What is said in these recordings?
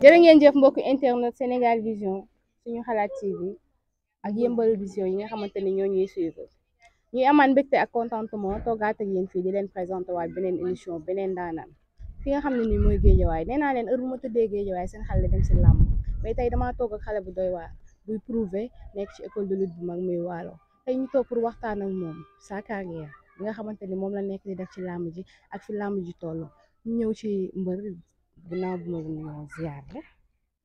jërë ngeen jëf mbokku internet Sénégal Vision suñu xalaat TV ak Yeumbeul Vision yi nga xamante ni ñoo ñuy suivre ñuy amaan mbégte ak contentement toogaat ak yéen fii di leen présenté waat beneen émission beneen daanaan fi nga xam ne nii mooy géejawaay nee naa leen heure bu ma tëddee géejawaay seen xel dem si làmb mais tey damaa toog ak xale bu doy waar buy prouvé nekk ci école de lutte bu mag muy waalo tey ñu toog pour waxtaan ak moom sa carrière bi nga xamante ni moom la nekk di def ci làmb ji ak fi làmb ji toll ñu ñëw ci mbër ginnaaw bu ma ñu ziar la.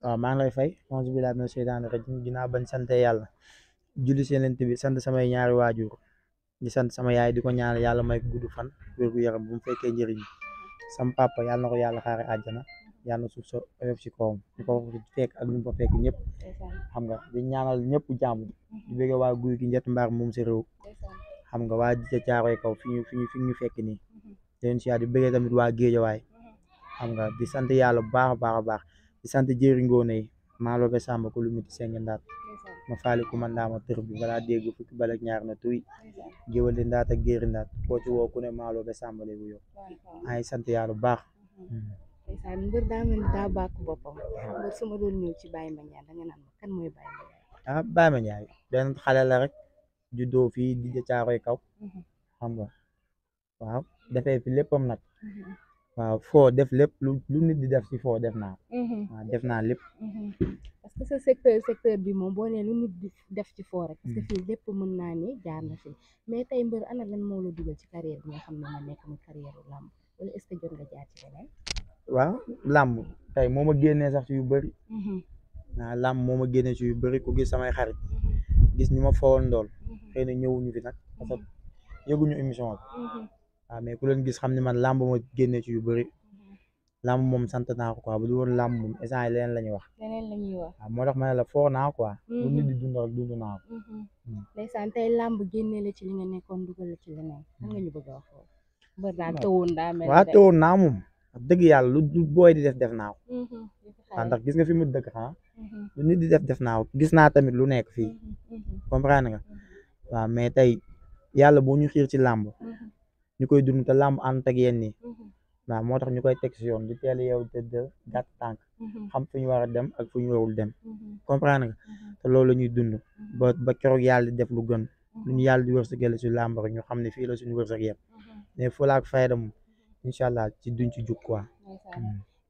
waaw maa ngi lay fay onze billahi mina sheytaani rajim ginnaaw bañ sante yàlla julli si Yonent bi sant samay ñaari waajur di sant sama yaay di ko ñaanal yàlla may ko gudd fan wér gu yaram bu mu fekkee njëriñ sam papa yàlla na ko yàlla xaare àjjana yàlla na suuf sa oyof ci kawam di ko fekk ak ñu fa fekk ñëpp xam nga di ñaanal ñëpp jàmm di bëgg waa guy gi njett mbaar moom si réew xam nga waa di caaroy kaw fi ñu fekk nii leen si di bëggee tamit waa géejawaay xam nga di sant yàlla bu baax a baax a baax di sant jëri ngoone yi maalo be sàmba ko lu miti seng ndaat ma faali ku man daama tër bi balaa dégg fukki balak ñaar na tuy géwali ndaat ak géeri ndaat koo ci woo ku ne maalo be sàmba léegi yow ay sant yàlla bu baax ndeysaan mbër daa mel ni daa bàkk boppam mbër sama doon ñëw ci Baye Mandiaye da nga naan ma kan mooy Baye Mandiaye Baye Mandiaye benn xale la rek juddoo fii di caaroy kaw xam nga waaw defee fi léppam nag waaw foo def lépp lu nit di def ci foo def naa waaw def naa lépp parce que sa secteur bi moom boo nee lu nit di def ci foo rek parce que fii lépp mën naa ni jaar na fi mais tey mbër ana lan moo la dugal ci carrière bi nga xam ne nga nekk muy carrière u làmb wala est-ce que jot nga jaar ci leneen waaw làmb tey moo ma génnee sax ci yu bëri waaw làmb moo ma génnee ci yu bëri ku gis samay xarit gis ñu ma fowoon dool xëy na ñëwuñu fi nag parce que yëguñu émission bi waaw mais ku leen gis xam ne man làmb ma génnee ci yu bëri làmb moom sant naa ko quoi bu du woon làmb moom instant yi leneen la ñuy wax waaw moo tax ma ne la foo naa quoi lu nit di dund rek dund naa ko ndeysaan tey làmb génnee la ci li nga nekkoon dugal la ci leneen lan nga ñu bëgg a wax foofu mbër daa tëwoon daa mel waaw tëwoon naa moom wax dëgg yàlla lu booy di def naa ko waaw ndax gis nga fi mu dëkk xanaa lu nit di def naa ko gis naa tamit lu nekk fii comprendre nga waaw mais tey yàlla boo ñu xiir ci làmb ñu koy dund te làmb ànd ak yéen nii waaw moo tax ñu koy teg si yoon di teel yow tëdd gàtt tànk xam fu ñu war a dem ak fu ñu warul dem comprendre nga te loolu la ñuy dund ba keroog yàlla di def lu gën lu ñu yàlla di wërsëgale si làmb rek ñu xam ne fii la suñu wërsëg yëpp mais fulla ak fayda moom incha allah ci duñ ci jug quoi.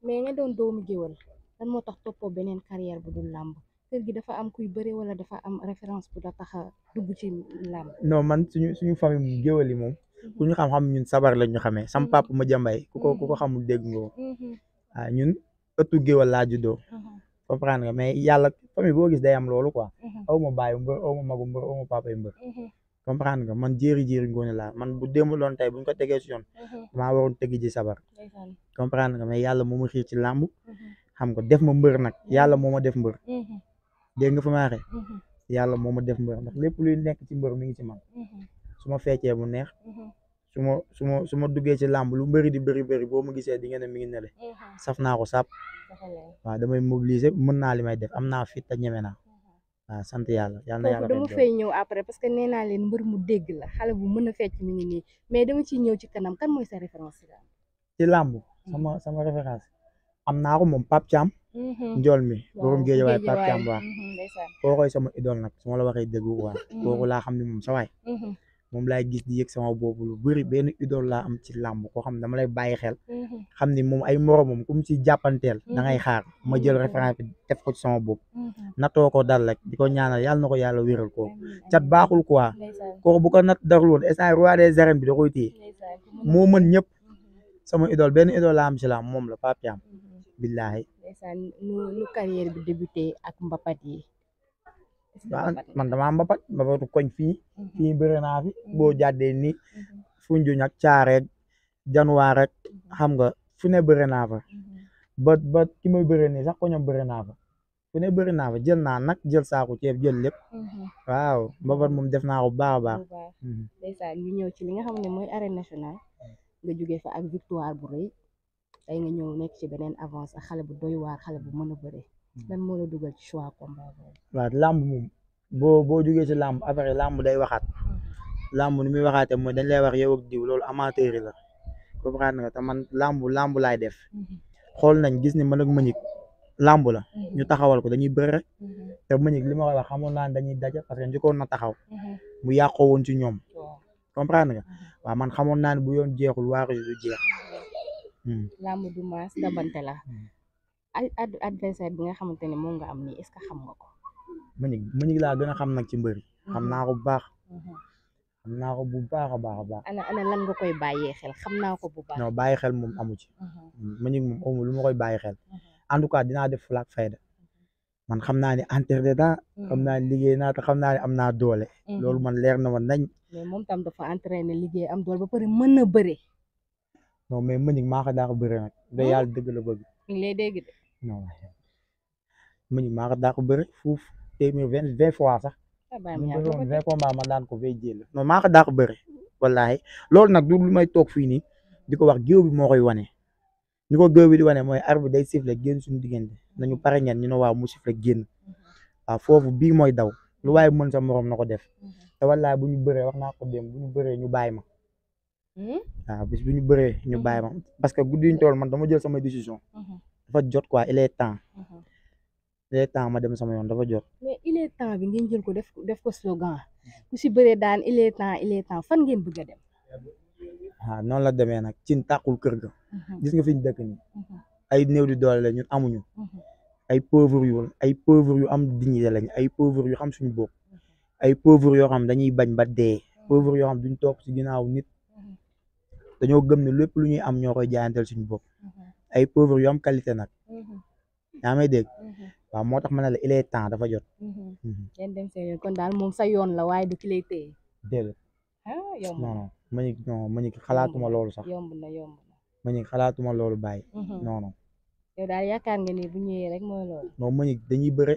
mais nga doon doomu géwël lan moo tax toppoo beneen carrière bu dul làmb kër gi dafa am kuy bëre wala dafa am référence bu la tax a dugg ci làmb. non man suñu famille moom géwël yi moom ku ñu xam-xam ñun sabar lañ ñu xamee sam papa ma jambay ku ko xamul dégg nga waaw ñun ëttu géwël laa juddoo comprendre nga mais yàlla famille boo gis day am loolu quoi aw ma bàyyi mbër aw ma magu mbër aw ma papa mbër comprendre nga man jéeri ngoone laa man bu démb loon tey buñ ko tegee si yoon maa waroon tegi ji sabar comprendre nga mais yàlla moo ma xiir ci làmb xam nga def ma mbër nag yàlla moo ma def mbër dégg nga fa ma waxee yàlla moo ma def mbër ndax lépp luy nekk ci mbër mi ngi ci man su ma feccee mu neex su ma duggee ci làmb lu mbëri di bëri boo ma gisee di ngeen ne mi ngi nele saf naa ko sàpp waaw damay mobiliser mën naa li may def am naa fit te ñeme naa waaw sant yàlla yàlla na yàlla dama fay ñëw après parce que nee naa leen mbër mu dégg la xale bu mën a fecc mi ngi nii mais dama ciy ñëw ci kanam kan mooy sa référence ci làmb sama référence am naa ko moom Pape Thiam njool mi borom géejawaay Pape Thiam waa koo koy sama idole nag su ma la waxee dëgg waa kooku laa xam ne moom sa waay moom laay gis di yëg sama boobu lu bëri benn idole laa am ci làmb koo xam ne dama lay bàyyi xel xam ni moom ay moromam ku mu ci jàppanteel da ngay xaar ma jël référence bi def ko ci sama bopp natoo ko dal rek di ko ñaanal yàlla na ko yàlla wéral ko cat baaxul quoi kooku bu ko nat darul woon instant roi des arènes bi da koy téye moo mën ñëpp sama idole benn idole laa am ci làmb moom la Pape Thiam billaahi nu carrière bi débuté ak mbapat yi waaw man damaa mbapatu koñ fii bëri naa fi boo jàddee ni Foundiougne ak Thiaré Januar rek xam nga fu ne bëri naa fa ba ki may bëri nii sax koñom bëri naa fa fu ne bëri naa fa jël naa nag jël saaku ceeb jël lépp waaw mbapat moom def naa ko baax a baax ndeysaan ñu ñëw ci li nga xam ne mooy arène nationale nga jógee fa ak victoire bu rëy tey nga ñëw nekk ci beneen avance ak xale bu doy waar xale bu mën a bëre lan moo la dugal ci choix combat boobu waaw làmb moom boo jógee ci làmb après làmb day waxaat làmb ni muy waxaatee mooy dañ lay wax yow ak diw loolu amateur la comprendre nga te man làmb laay def xool nañ gis ni man ak Mbagnick làmb la ñu taxawal ko dañuy bëre rek te Mbagnick li ma koy wax xamoon naa ne dañuy daje parce que njëkkoon na taxaw mu yàqoo woon ci ñoom comprendre nga waaw man xamoon naa ne bu yoon jeexul waaru du jeex. làmb du maas dabante la ay adversaire bi nga xamante ne moom nga am nii est-ce que xam nga ko. Mbagnick laa gën a xam nag ci mbëri xam naa ko bu baax. xam naa ko bu baax a baax a baax. ana lan nga koy bàyyee xel xam naa ko bu baax. non bàyyi xel moom amu ci. Mbagnick moom amul lu ma koy bàyyi xel. en tout cas dinaa def fulaak fayda man xam naa ne entraîné naa xam naa ne liggéey naa te xam naa ne am naa doole. loolu man leer na ma nañ. mais moom tam dafa entraîné liggéey am doole ba pare mën na bëre. non mais Mbagnick maa ko daa ko bëre nag. da yàlla dëgg la bëgg. mi ngi lay dégg de. non Mbagnick maa ko daa ko bëre fuuf téeméer 20 fois sax. ñu bëroon 20 combat man daan ko fay jël non maa ko daa ko bëre wallaahi loolu nag du lu may toog fii nii di ko wax géew bi moo koy wane ñu ko géew bi di wane mooy arbitre day siffler génn suñu diggante nañu pare ñen ñu ne waaw mu siffler génn waaw foofu bii mooy daw lu waaye mën sa morom na ko def te wallaahi bu ñu bëree wax naa ko dem bu ñu bëree ñu bàyyi ma waaw bis bu ñu bëree ñu bàyyi ma parce que guddi ñu tool man dama jël sama décision dafa jot quoi il est temps ma dem sama yoon dafa jot. mais il est temps bi ngeen jël ko def ko slogan ku si bëree daan il est temps fan ngeen bëgg a dem. noonu la demee nag cin tàqul kër ga. gis nga fi ñu dëkk nii. ay néew di doole la ñun amuñu. ay pauvre yu am dignité lañ ay pauvre yu xam suñu bopp. ay pauvre yoo xam dañuy bañ ba dee. pauvre yoo xam duñ topp ci ginnaaw nit. dañoo gëm ne lépp lu ñuy am ñoo koy jaayanteel suñu bopp. ay pauvre yu am qualité nag. yaa may dégg. waaw moo tax ma ne la il est temps dafa jot. ngeen dem seen yoon kon daal moom sa yoon la waaye du ki lay téye. déedéet. yomb non Mbagnick xalaatuma loolu sax. yomb na. Mbagnick xalaatuma loolu bàyyi. non. yow daal yaakaar nga ni bu ñëwee rek mooy loolu. non Mbagnick dañuy bëre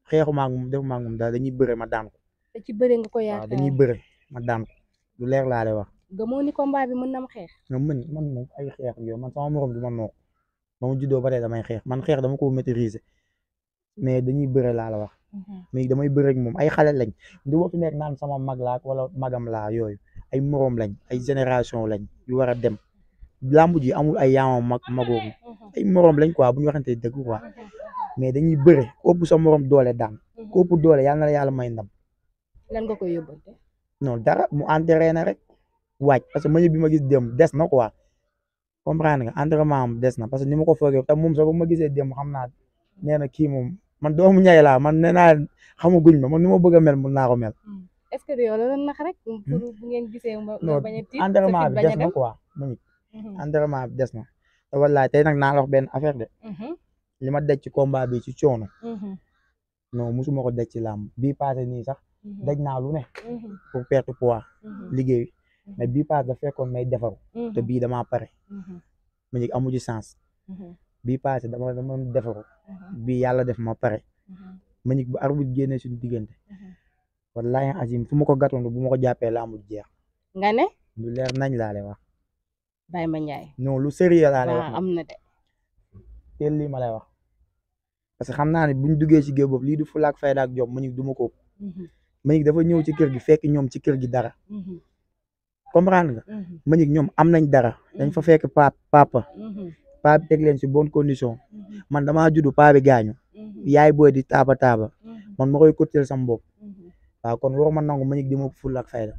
xeexuma ak moom defuma ak moom daal dañuy bëre ma daan ko. te ci bëre nga ko yaakaar waaw dañuy bëre ma daan ko lu leer laa lay wax. gëmoo ni combat bi mën na ma xeex. non man moom ay xeex yooyu man sama morom du ma nook ba mu juddoo ba tey damay xeex man xeex dama ko maîtriser. mais dañuy bëre laa la wax. mais damay bëre ak moom ay xale lañ du ma fi nekk naan sama mag laa wala magam laa yooyu ay moroom lañ ay génération lañ yu war a dem làmb ji amul ay yaamam magoogu ay moroom lañ quoi bu ñu waxante dëgg quoi mais dañuy bëre ëpp sa moroom doole daan ko ëpp doole yàlla na la yàlla may ndam. lan nga koy yóbbante. non dara mu entraîné rek waaj parce que Mbagnick bi ma gis dem des na quoi comprendre nga entraînement am des na parce que ni ma ko foogee te moom sax bu ma gisee dem xam naa nee na kii moom. man doomu ñay laa man nee naa xamaguñ ma man ni ma bëgg a mel mun naa ko mel. est-ce que yow la doon nax rek. pour bu ngeen gisee ma bañ a tiit entraînement bi des na quoi Mbagnick. entraînement bi des na te wallaay tey nag naa la wax benn affaire de. li ma daj ci combat bi ci coono. non musuma ko daj ci làmb bii passé nii sax. daj naa lu ne. pour perte poids. liggéey mais bii passé da fekkoon may defaru. te bii damaa pare. Mbagnick amu ci sens. bii passé dama defaru bii yàlla def ma pare Mbagnick bu arbitre génnee suñu diggante wallahi azim fu ma ko gàttoon bu ma ko jàppee laa mu jeex. nga ne. lu leer nañ laa lay wax. Baye Mandiaye. non lu sérieux laa lay wax. am na de. teel lii ma lay wax parce que xam naa ne buñ duggee ci géew boobu lii du fulaak fayda ak jom Mbagnick du ma ko. Mbagnick dafa ñëw ci kër gi fekk ñoom ci kër gi dara. comprendre nga. Mbagnick ñoom am nañ dara. dañ fa fekk papa. paa bi teg leen si bonne condition man damaa juddu paa bi gaañu yaay booy di taaba man ma koy cotel sama bopp waaw kon waruma nangu Mbagnick di ma ful ak fayda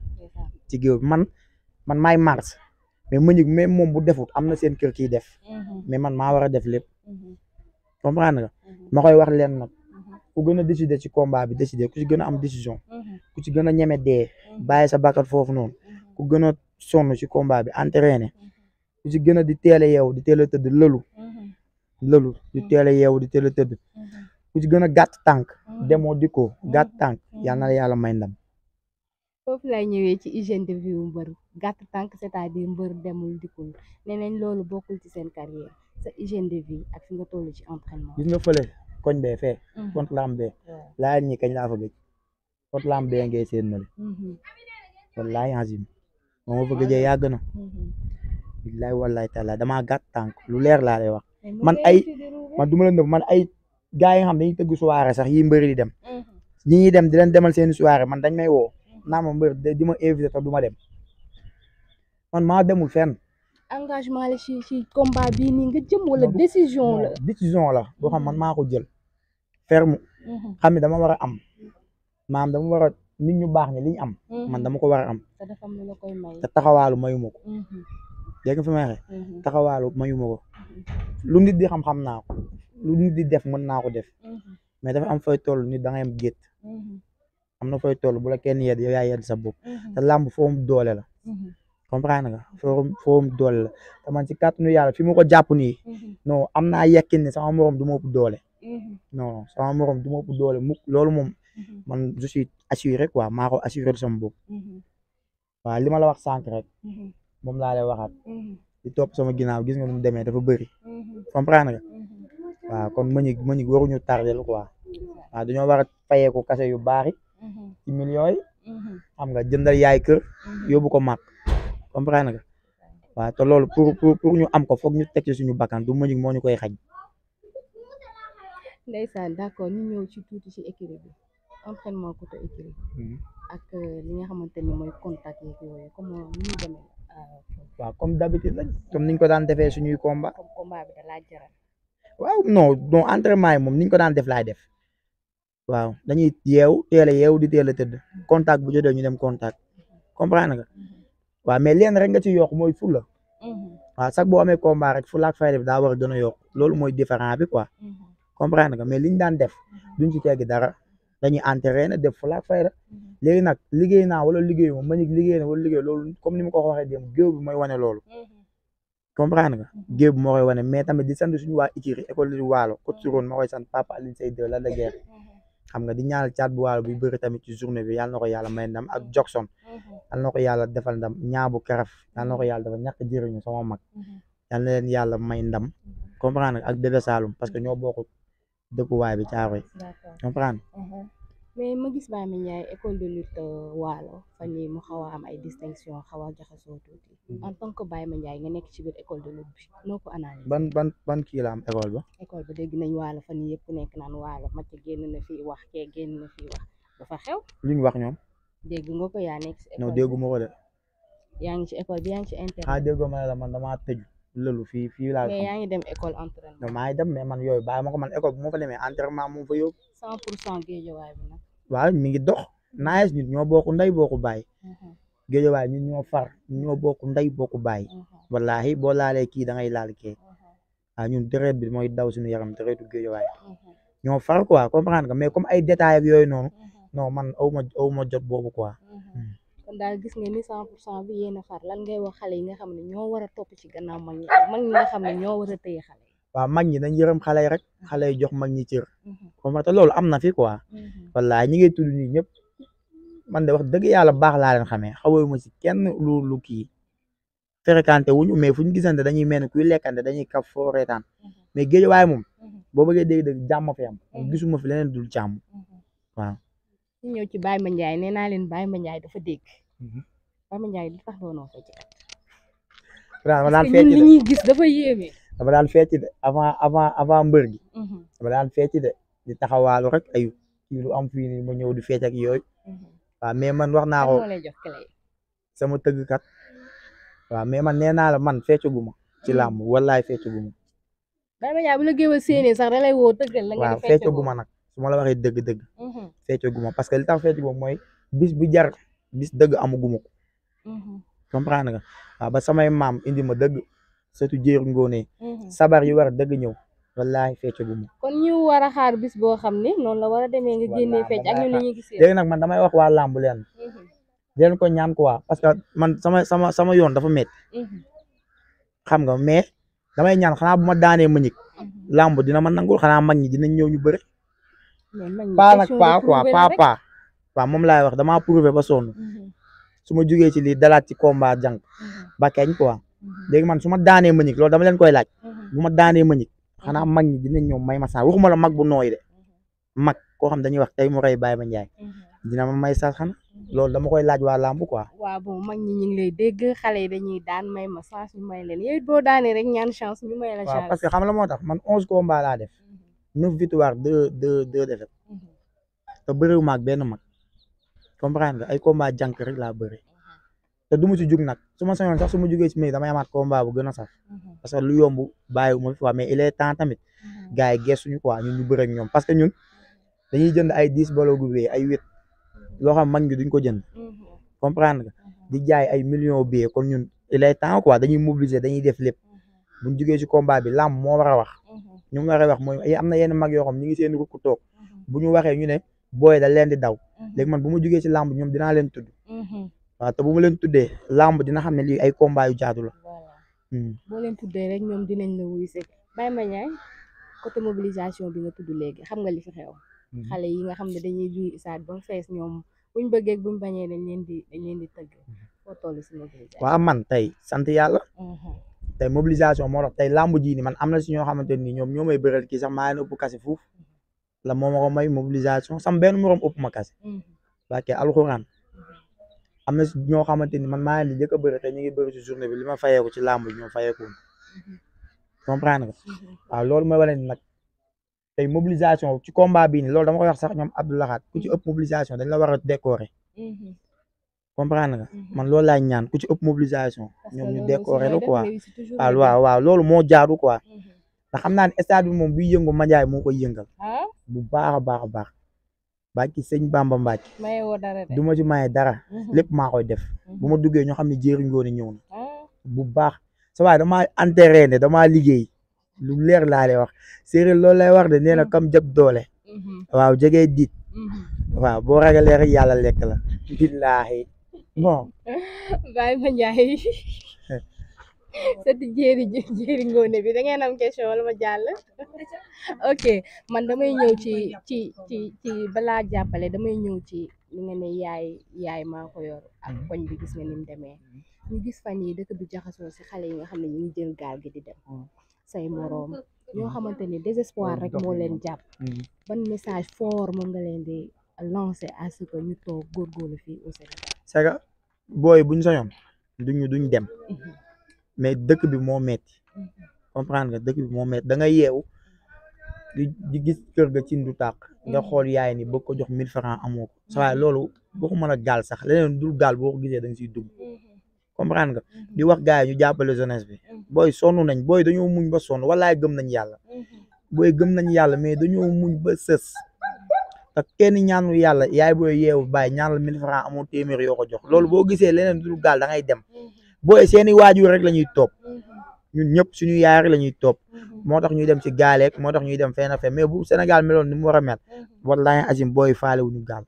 ci géew bi man maay mars mais Mbagnick même moom bu defut am na seen kër kiy def mais man maa war a def lépp comprendre nga ma koy wax leen nag ku gën a décider ci combat bi décider ku ci gën a am décision ku ci gën a ñeme dee bàyyi sa bakkat foofu noonu ku gën a sonn ci combat bi entraîné ku ci gën a di teel a yeewu di teel a tëdd lëlu di teel a yeewu di teel a tëdd ku ci gën a gàtt tànk demoo dikkoo gàtt tànk yal na la yàlla may ndam. foofu lay ñëwee ci hygiène de vie mbër gàtt tànk c'est-à-dire mbër demul dikkul nee nañ loolu bokkul ci seen carrière sa hygiène de vie ak fi nga toll ci entraînement. gis nga fële koñ bee fee. contre lamb bee. laaj ñi kañ laa fa gëj contre lamb bee ngay seen na le. wallaahi azim moo ma fa gëjee yàgg na. billaay wallaay taala damaa gàtt tànk lu leer laa lay wax man du ma leen def man ay gars yi nga xam dañuy tëgg soirée sax yi mbëri di dem ñi ñuy dem di leen demal seen soirée man dañ may woo naa ma mbër di ma invité te du ma dem man maa demul fenn engagement la ci combat bii nii nga jëm wala décision la. décision la boo xam man maa ko jël ferme xam ne dama war a am maam dama war a nit ñu baax ñi li ñu am man dama ko war a am te dafa am lu la koy may. te taxawaalu mayuma ko dégg nga fi may waxee taxawaalu mayuma ko lu nit di xam-xam naa ko lu nit di def mën naa ko def mais dafa am fay toll nit da ngay am gétt am na fay toll bu la kenn yedd yow yaa yedd sa bopp te làmb foofu doole la comprendre nga foofu doole la te man ci kàttanu yàlla fi mu ko jàpp nii non am naa yekkin ne sama morom du ma ëpp doole non sama morom du ma ëpp doole mukk loolu moom man je suis assuré quoi maa ko assuré sama bopp waaw li ma la wax sànq rek moom laa lay waxaat di topp sama ginnaaw gis nga nu mu demee dafa bëri comprendre nga waaw kon mëñig waruñu tardel quoi waaw dañoo war a fayeeku kase yu baax yi ci millions yi xam nga jëndal yaay kër yóbbu ko màkk comprendre nga waaw te loolu pour ñu am ko foog ñu teg ci suñu bakkan du mëñig moo ñu koy xañ ndeysaan d'accord ñu ñëw ci tuuti ci écurie bi entraînement côté écurie ak li nga xamante ni mooy contact yeeg yooyu comme ni ñu demee waaw comme d'habitude lañ comme niñ ko daan defee suñuy combat comme combat bi da laa jaral waaw non entraînement yi moom niñ ko daan def laay def waaw dañuy teel a yeew di teel a tëdd contact bu jotee ñu dem contact comprendre nga waaw mais leen rek nga ci yokk mooy fulla waaw sax boo amee combat rek fulla ak fayda bi daa war a gën a yokk loolu mooy différent bi quoi comprendre nga mais liñ daan def duñ ci teggi dara dañuy entraîner def fulla ak fayda léegi nag liggéey naa wala liggéey moom ma liggéey na wala liggéey loolu comme ni ma ko waxee dem géew bi mooy wane loolu comprendre nga géew bi moo koy wane mais tamit di sant suñu waa écurie école du Waalo coach Suroon ma koy sant papa Alioune Seye 2 la de guerre xam nga di ñaanal caat bu Waalo bi bëri tamit ci journée bi yàlla na ko yàlla may ndam ak Jackson yàlla na ko yàlla defal ndam ñaabu karaf yàlla na ko yàlla defal ñàkk jëriñu sama mag yàlla na leen yàlla may ndam comprendre nga ak bébé Saloum parce que ñoo bokk dëkkuwaay bi caaroy comprendre mais ma gis Baye Mandiaye école de lutte Waalo fan yii mu xaw a am ay distinction xaw a jaxasoo tuuti en tant que Baye Mandiaye nga nekk ci biir école de lutte bi noo ko analyse ban kii la am école ba dégg nañ Waalo fan yii yëpp nekk naan Waalo Match génn na fii wax kee génn na fii wax dafa xew luñ wax ñoom dégg nga ko yaa nekk ci école non dégguma ko de yaa ngi ci école bi yaa ngi ci internet déggoo ma ne la man damaa tëju lëlu fii laa mais yaa ngi dem école entraînement non maa ngi dem mais man yooyu bàyyi ma ko man école bu ma fa demee entraînement moom fa yóbbu 100% géejawaay bi nag waaw mi ngi dox naes ñun ñoo bokk ndey bokku baay géejawaay ñun ñoo far ñoo bokk ndey bokku baay wallahi boo laalee kii da ngay laal kii waaw ñun deret bi mooy daw suñu yaram deretu géejawaay ñoo far quoi comprendre nga mais comme ay détails ak yooyu noonu non man aw ma jot boobu quoi kon daal gis nga ni 100% bi yéen a far lan ngay wax xale yi nga xam ne ñoo war a topp ci gannaaw mag ñi ak mag ñi nga xam ne ñoo war a téye xale yi waaw mag ñi dañ yërëm xale yi rek xale yi jox mag ñi cër comprendre te loolu am na fi quoi wallahi ñi ngay tudd nii ñëpp man de wax dëgg yàlla baax laa leen xamee xawee ma si kenn lu kii fréquenté wuñu mais fu ñu gisante dañuy mel ni kuy lekkante dañuy kaf foo reetaan mais géej waaye moom boo bëggee dégg-dégg jàmm fi am gisuma fi leneen dul jàmm waaw ñu ñëw ci Baye Mandiaye nee naa leen Baye Mandiaye dafa dégg Baye Mandiaye li tax doonoo fecc dama daan fecc li ñuy gis dafa yéeme dama daan fecc de avant mbër gi dama daan fecc de di taxawaalu rek ay kii lu am fii nii ma ñëw di fecc ak yooyu waaw mais man wax naa ko sama tëggkat waaw mais man nee naa la man feccaguma ci làmb wallaay feccaguma Baye Mandiaye bu la géwal séenee sax da lay woo tëggal la nga waaw feccaguma nag su ma la waxee dëgg-dëgg feccaguma parce que li tax feccaguma mooy bis bu jar bis dëgg amaguma ko comprendre nga waaw ba samay maam indi ma dëgg surtout jéeru ngoonee sabar yi war dëgg ñëw wallahi feccaguma kon ñu war a xaar bis boo xam ne noonu la war a demee nga génnee fecc ak ñun li ñuy gisee léegi nag man damay wax waa làmb leen leen ko ñaan quoi parce que man sama yoon dafa métti xam nga mais damay ñaan xanaa bu ma daanee mëñik làmb dina ma nangul xanaa mag ñi dinañ ñëw ñu bëri paa nag paa quoi paa waaw moom laay wax damaa prouvé ba sonn su ma jugee ci lii dalaat ci combat jàng ba keñ quoi léegi man su ma daanee mëñik loolu dama leen koy laaj bu ma daanee mëñik xanaa mag ñi dinañ ñëw may ma saa waxuma la mag bu nooy de mag koo xam dañuy wax tey mu rey Baye Mandiaye dina ma may sax xanaa loolu dama koy laaj waa làmb quoi waaw bon mag ñi ñu ngi lay dégg xale yi dañuy daan may ma chance ñu may leen yow it boo daanee rek ñaan chance ñu may la chance waaw parce que xam la moo tax man 11 combats laa def 9 victoires 2 défaites te bëriwuma ak benn mag comprendre nga ay combat jànk rek laa bëri te du ma si jug nag su ma sañoon sax su ma jugee si mbir damay amaat combat bu gën a sax parce que lu yomb bàyyiwu ma fi quoi mais il est temps tamit gars yi gestuñu quoi ñun ñu bëre ak ñoom parce que ñun dañuy jënd ay 10 balogu bee ay 8 loo xam mag ñi duñ ko jënd comprendre nga di jaay ay millions bee kon ñun il est temps quoi dañuy mobiliser dañuy def lépp buñ jugee si combat bi làmb moo war a wax ñu mu war a wax mooy am na yenn mag yoo xam ñu ngi seen rukk toog bu ñu waxee ñu ne booy da leen di daw léegi man bu ma jugee si làmb ñoom dinaa leen tudd waaw te bu ma leen tuddee làmb dina xam ne lii ay combat yu jaadu la. boo leen tuddee rek ñoom dinañ la wuyu si Baye Mandiaye côté mobilisation bi nga tudd léegi xam nga li fi xew xale yi nga xam ne dañuy duy isaat ba fees ñoom buñ bëggee buñ bañee dañ leen di tëgg foo toll si mobilisation. waaw man tey sant yàlla tey mobilisation moo tax tey làmb ji ni man am na si ñoo xamante ni ñoom ñoo may bëral kii sax maa leen ëpp kase fuuf la moo ma ko may mobilisation sam benn morom ëpp ma kase baake alxuraan am na si ñoo xamante ni man maa leen di njëkk a bëri te ñu ngi bëri si journée bi li ma fayeeku ci làmb bi ñoom fayeeku comprendre nga waaw loolu mooy wane ni nag tey mobilisation ci combat bii ni loolu dama koy wax sax ñoom Abdou Lahat ku ci ëpp mobilisation dañ la war a décorer comprendre nga man loolu laay ñaan ku ci ëpp mobilisation ñoom ñu décorer la quoi waaw loolu moo jaaru quoi ndax xam naa ne stade bi moom buy yëngu Mandiaye moo koy yëngal bu baax a baax a baax bàkki sëñ Bamba Mbàkke du ma ci maye dara lépp maa koy def bu ma duggee ñoo xam ne jéeri ngoone ñëw na bu baax sa waay damaa entraîné damaa liggéey lu leer laa lay wax séeréer loolu lay wax de nee na kam jëb doole waaw jegee dit waaw boo ragalee rek yàlla lekk la billaahi bon Baye Mandiaye sati jéeri ngoone bi da ngeen am question wala ma jàll ok man damay ñëw ci balaa jàppale damay ñëw ci li nga ne yaay maa ko yor ak koñ bi gis nga ni mu demee ñu gis fan yi dëkk bi jaxasoo si xale yi nga xam ne ñu ngi jël gaal gi di dem say moroom ñoo xamante ni désespoir rek moo leen jàpp ban message fort moom nga leen di lancer à ce que ñu toog góorgóorlu fii au Sénégal c'est que booy buñ sañoon duñ dem mais dëkk bi moo metti comprendre nga dëkk bi moo metti da nga yeewu di gis kër ga ci ndu tàq nga xool yaay ni bëgg ko jox 1000 francs amoo ko sa waaye loolu boo ko mën a gaal sax leneen dul gaal boo ko gisee da nga siy dugg comprendre nga di wax gars yi ñu jàppale jeunesse bi booy sonn nañ booy dañoo muñ ba sonn walaay gëm nañ yàlla booy gëm nañ yàlla mais dañoo muñ ba sës te kenn ñaanu yàlla yaay booy yeewu bàyyi ñaan la 1000 francs amoo téeméer yoo ko jox loolu boo gisee leneen dul gaal da ngay dem booy seeni waajur rek la ñuy topp ñun ñëpp suñu yaay rek la ñuy topp moo tax ñuy dem ci gaaleek moo tax ñuy dem fenn fe mais bu Sénégal meloon ni mu war a mel wallahi azim booy faale wuñu gaal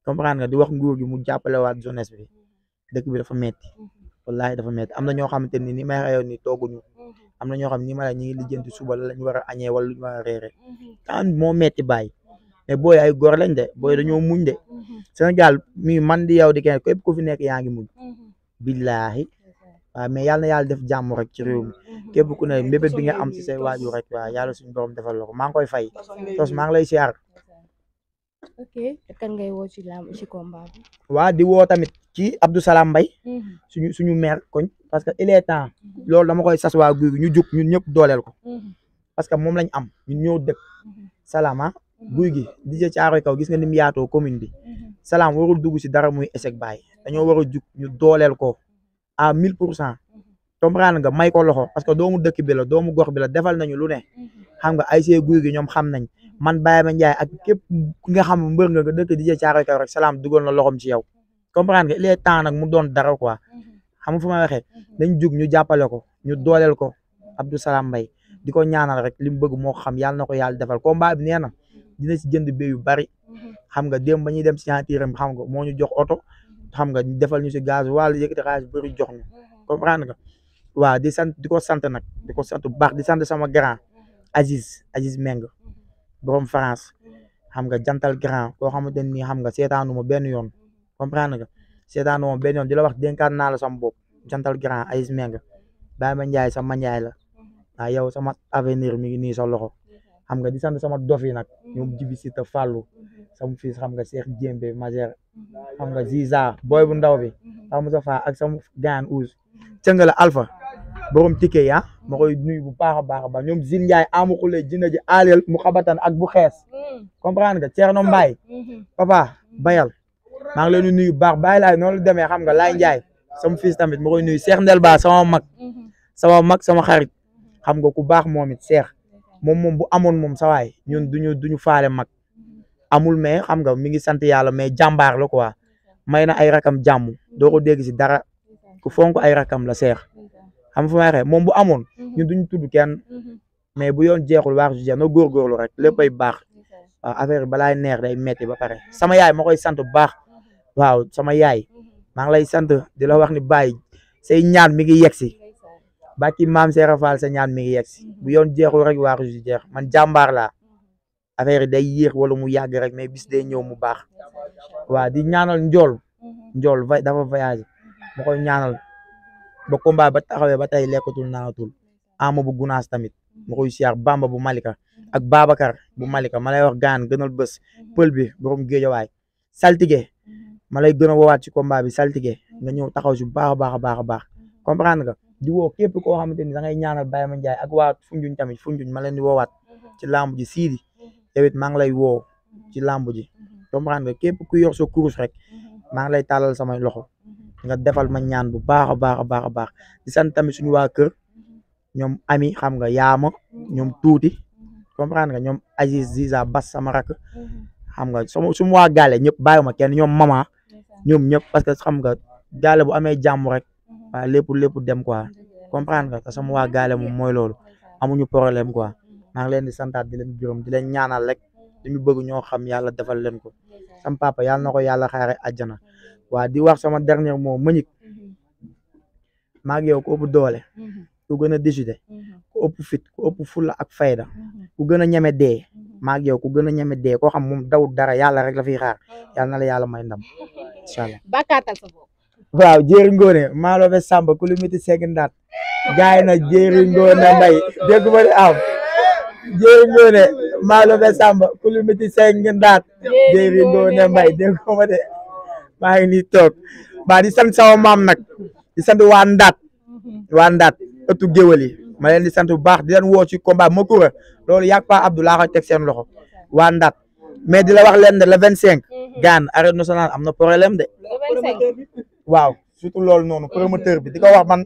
comprendre nga di wax nguur gi mu jàppale waat jeunesse bi dëkk bi dafa metti wallahi dafa metti am na ñoo xamante ni may xeyoon ni tooguñu am na ñoo xam ni ma la ñu ngi lijjanti suba la lañ war a añee wala luñu war a reere kan moo metti bàyyi mais booy ay góor lañ de booy dañoo muñ de Sénégal mi man di yow di kenn képp ku fi nekk yaa ngi muñ billaahi waaw mais yàlla na yàlla def jàmm rek ci réew mi képp ku ne mbébét bi nga am ci say waajur rek waaw yàlla suñu borom defal la ko maa ngi koy fay tos maa ngi lay siyaar ok kan ngay woo ci lamb ci combat bi waa di woo tamit ci Abdou Salam Mbaye suñu maire koñ parce que il est temps loolu dama koy sas waa guy gi ñu jug ñun ñëpp dooleel ko parce que moom lañ am ñun ñoo dëkk Salama guy gi di jë caaroy kaw gis nga ni mu yaatoo commune bi Salam warul dugg si dara muy échec bàyyi dañoo war a jug ñu dooleel ko à 1000% comprendre nga may ko loxo parce que doomu dëkk bi la doomu gox bi la defal nañu lu ne xam nga ay see guy gi ñoom xam nañ man Baye Mandiaye ak képp ki nga xam mbër nga dëkk di jë caaroy kaw rek Salam dugal na loxom ci yow comprendre nga il est temps nag mu doon dara quoi xam nga fu may waxee dañ jug ñu jàppale ko ñu dooleel ko Abdou Salam Mbaye di ko ñaanal rek li mu bëgg moo xam yàlla na ko yàlla defal combat bi nee na dina si jënd bé yu bari xam nga démb ba ñuy dem si tiiram xam nga moo ñu jox oto xam nga defal ñu si gaz wàllu yëkkati xaalis bëri jox ñu comprendre nga waaw di sant di ko sant nag di ko sant bu baax di sant sama grand Aziz Meng borom France xam nga jantal grand koo xamante ni xam nga seetaanuma benn yoon comprendre nga seetaanuma benn yoon di la wax dénkaat naa la sama bopp jantal grand Aziz Meng Baye Mandiaye sama Mandiaye la waaw yow sama avenir mi ngi nii sa loxo xam nga di sant sama dof yi nag ñoom jibi si te fàllu sama fils xam nga Cheikh Diembe Majer xam nga Ziza booy bu ndaw bi xam nga fa ak sama gaan Ouz cëngala Alpha borom ticket ya ma koy nuyu bu baax a baax ñoom Zil Ndiaye amuxule jina ji aleel mu xabatan ak bu xees comprendre nga Thierno Mbaye papa bayal maa ngi leen di nuyu baax bàyyi laay noonu la demee xam nga Laay Ndiaye sama fils tamit ma koy nuyu Cheikh Ndel Ba sama mag sama xarit xam nga ku baax moom it Cheikh moom bu amoon moom sa waay ñun duñu faale mag amul mais xam nga mi ngi sant yàlla mais jàmbaar la quoi may na ay rakam jàmm doo ko dégg si dara ku fonk ay rakam la Cheikh xam fu may waxee moom bu amoon ñun duñu tudd kenn mais bu yoon jeexul waax su jeex na góorgóorlu rek léppay baax waaw affaire bi balaay neex day metti ba pare sama yaay ma koy sant bu baax waaw sama yaay maa ngi lay sant di la wax ni bàyyi say ñaan mi ngi yegsi bàkki maam Seera Fall sa ñaan mi ngi yegsi bu yoon jeexul rek waaxu si jeex man jàmbaar laa affaire yi day yéex wala mu yàgg rek mais bis day ñëw mu baax waaw di ñaanal njool dafa voyagé ma koy ñaanal ba combat ba taxawee ba tey lekkatul naanatul ama bu gunaas tamit ma koy siyaar bamba bu malika ak Babacar bu malika ma lay wax gaan gënal bés pël bi borom géejawaay saltige ma lay gën a woowaat ci combat bi saltige nga ñëw taxaw si baax a baax a baax a baax comprendre nga di woo képp koo xamante ni da ngay ñaanal Baye Mandiaye ak waa Foundiougne tamit Foundiougne ma leen di woowaat ci làmb ji siidi yow it maa ngi lay woo ci làmb ji comprendre nga képp ku yor sa kurus rek maa ngi lay tàllal samay loxo nga defal ma ñaan bu baax a baax a baax a baax di sant tamit suñu waa kër ñoom ami xam nga yaama ñoom tuuti comprendre nga ñoom Aziz Ziza Bas sama rak xam nga suma waa gaale ñëpp bàyyiwuma kenn ñoom mama ñoom ñëpp parce que xam nga gaale bu amee jàmm rek waaw lépp dem quoi comprendre nga te sama waa gaale moom mooy loolu amuñu problème quoi maa ngi leen di santaat di leen gërëm di leen ñaanal rek dañu bëgg ñoo xam yàlla defal leen ko sama papa yàlla na ko yàlla xaare àjjana waa di wax sama dernier mot Mbagnick maa ngi yow ku ëpp doole ku gën a décider ku ëpp fit ku ëpp fulla ak fayda ku gën a ñeme dee maa ngi yow ku gën a ñeme dee koo xam moom dawul dara yàlla rek la fiy xaar yàlla na la yàlla may ndam incha allah bakkaatal sa bopp waaw jéeri ngoone maalo be samba ku lu miti segg ndaat gaay na jéeri ngoone mbay dégg ma di am jéeri ngoone maalo be samba ku lu miti segg ndaat jéeri ngoone mbay dégg ma de maa ngi nii toog ba di sant sama maam nag di sant waa ndaat ëttu géwël yi ma leen di sant bu baax di leen woo ci combat Makura loolu yàgg Pa Abdou laa koy teg seen loxo waa ndaat mais di la wax leen de le 25 gaan arène nationale am na problème de waaw surtout loolu noonu promoteur bi di ko wax man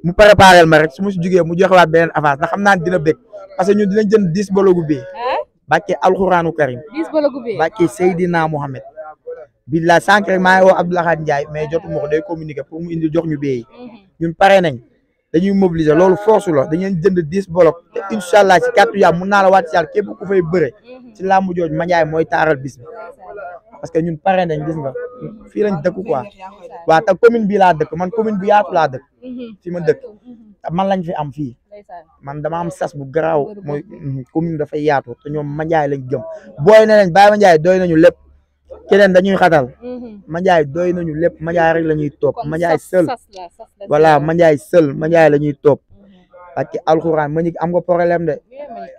mu préparel ma rek su ma si jugee mu joxewaat beneen avance ndax xam naa ne dina bëgg parce que ñun dinañ jënd 10 bologu bi bàkkee alxuraanu karim 10 bologu bi bàkkee Seydina Mohamed billah sànq rek maa ngi woo Abdoulaye Ndiaye mais jotuma ko day communiquer pour mu indi jox ñu béy ñun pare nañ dañuy mobiliser loolu force la dañuy jënd 10 bolok te incha allah ci kàttu yàlla mun naa la waat ci yàlla képp ku fay bëre ci làmb jooju Mandiaye mooy taaral bis bi parce que ñun pare nañ gis nga fii lañ dëkk quoi waaw te commune bii laa dëkk man commune bu yaatu laa dëkk fi ma dëkk man lañ fi am fii man dama am sas bu garaaw mooy commune dafay yaatu te ñoom Mandiaye lañ gëm booy ne nañ Baye Mandiaye doy nañu lépp keneen dañuy xatal Mandiaye doy nañu lépp Mandiaye rek la ñuy topp Mandiaye seul voilà Mandiaye seul Mandiaye la ñuy topp parce que alxuraan Mbagnick am nga problème de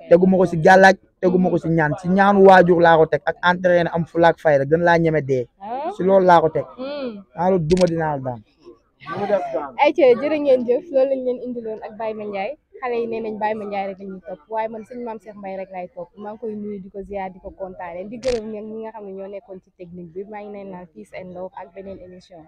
teguma ko si gàllaaj teguma ko si ñaan si ñaanu waajur laa ko teg ak entraîné am fulaak fayda gën laa ñeme dee si loolu laa ko teg naa duma dinaa daan ay ca jërë ngeen jëf loolu lañ leen indiloon ak Baye Mandiaye xale yi nee nañ Baye Mandiaye rek la ñuy topp waaye man sëñ Mame Cheikh Mbaye rek laay topp maa ngi koy nuyu di ko ziar di ko kontaane di gërëm ñi nga xam ne ñoo nekkoon ci technique bi maa ngi leen naan peace and love ak beneen émission